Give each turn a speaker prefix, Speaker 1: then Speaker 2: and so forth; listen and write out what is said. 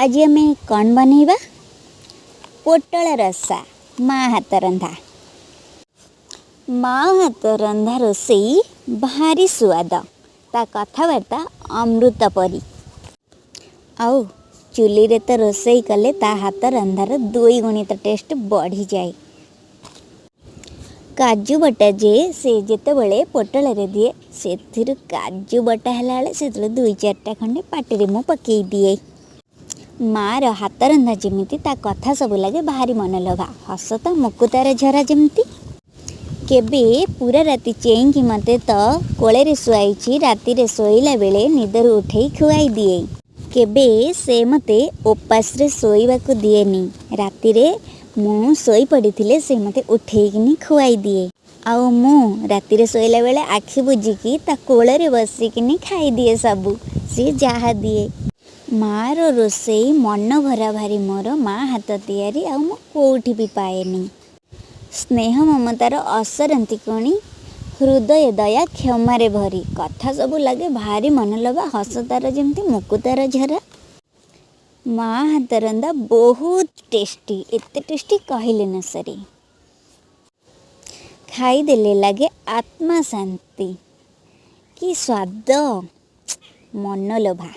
Speaker 1: ଆଜି ଆମେ କ'ଣ ବନେଇବା? ପୋଟଳ ରସା, ମା ହାତ ରନ୍ଧା। ମା ହାତ ରନ୍ଧା ରୋଷେଇ ଭାରି ସୁଆଦ, ତା କଥାବାର୍ତ୍ତା ଅମୃତ ପରି। ଆଉ ଚୁଲିରେ ତ ରୋଷେଇ କଲେ ତା ହାତ ରନ୍ଧାର ଦୁଇ ଗୁଣିତ ଟେଷ୍ଟ ବଢ଼ିଯାଏ। କାଜୁ ବଟା ଯେ ସେ ଯେତେବେଳେ ପୋଟଳରେ ଦିଏ, ସେଥିରୁ କାଜୁ ବଟା ହେଲାବେଳେ ସେଥିରୁ ଦୁଇ ଚାରିଟା ଖଣ୍ଡେ ପାଟିରେ ମୁଁ ପକେଇ ଦିଏ। ମାଆର ହାତ ରନ୍ଧା ଯେମିତି, ତା କଥା ସବୁ ଲାଗେ ଭାରି ମନଲୋଭା। ହସ ତ ମୁକୁତାର ଝରା ଯେମିତି। କେବେ ପୁରା ରାତି ଚେଇଁକି ମୋତେ ତ କୋଳରେ ଶୁଆଇଛି, ରାତିରେ ଶୋଇଲା ବେଳେ ନିଦରୁ ଉଠେଇ ଖୁଆଇ ଦିଏ। କେବେ ସେ ମୋତେ ଓପାସରେ ଶୋଇବାକୁ ଦିଏନି। ରାତିରେ ମୁଁ ଶୋଇପଡ଼ିଥିଲେ ସେ ମୋତେ ଉଠେଇକିନି ଖୁଆଇ ଦିଏ। ଆଉ ମୁଁ ରାତିରେ ଶୋଇଲା ବେଳେ ଆଖି ବୁଜିକି ତା କୋଳରେ ବସିକିନି ଖାଇଦିଏ ସବୁ, ସିଏ ଯାହା ଦିଏ। ମାଆର ରୋଷେଇ ମନଭରା ଭାରି ମୋର। ମା ହାତ ତିଆରି ଆଉ ମୁଁ କେଉଁଠି ବି ପାଏନି। ସ୍ନେହ ମମତାର ଅସରନ୍ତି ଖଣି, ହୃଦୟ ଦୟା କ୍ଷମାରେ ଭରି। କଥା ସବୁ ଲାଗେ ଭାରି ମନଲୋଭା। ହସ ତାର ଯେମିତି ମୁକୁତାର ଝରା। ମା ହାତ ରନ୍ଧା ବହୁତ ଟେଷ୍ଟି, ଏତେ ଟେଷ୍ଟି କହିଲେ ନ ସରେ। ଖାଇଦେଲେ ଲାଗେ ଆତ୍ମା ଶାନ୍ତି। କି ସ୍ୱାଦ, ମନଲୋଭା!